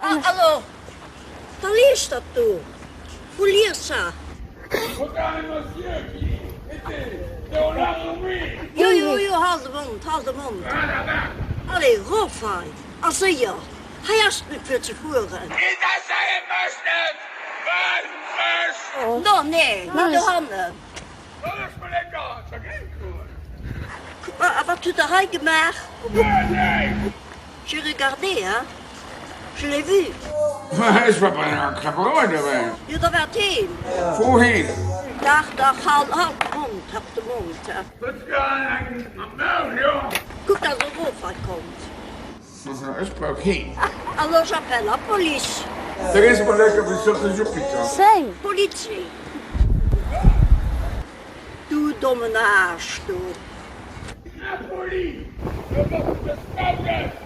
Alors, da lies dat do. Wou lies ça? Jo, jo, jo, hal de Mond, hal de Mond. Allez, rof hei, a séier, hei ass et net fir ze fueren. No, nee, net dohannen. A wat hutt der hei gemaach? J'ai regardé, hein, je l'ai vu. Ech war bei enger Kläpperei dobäi. Jo, da waart heem. Wou heem? Dach, dach, halt, halt de Mond, halt de Mond. Kuck, dass der erof hei kommt. Ech brauch keen. Alors j'appelle la police. Therese mol lecker wéi soss de Jupiter. Same. Polizei. Du dommen Aarsch, du. La police, do bass de bespaut.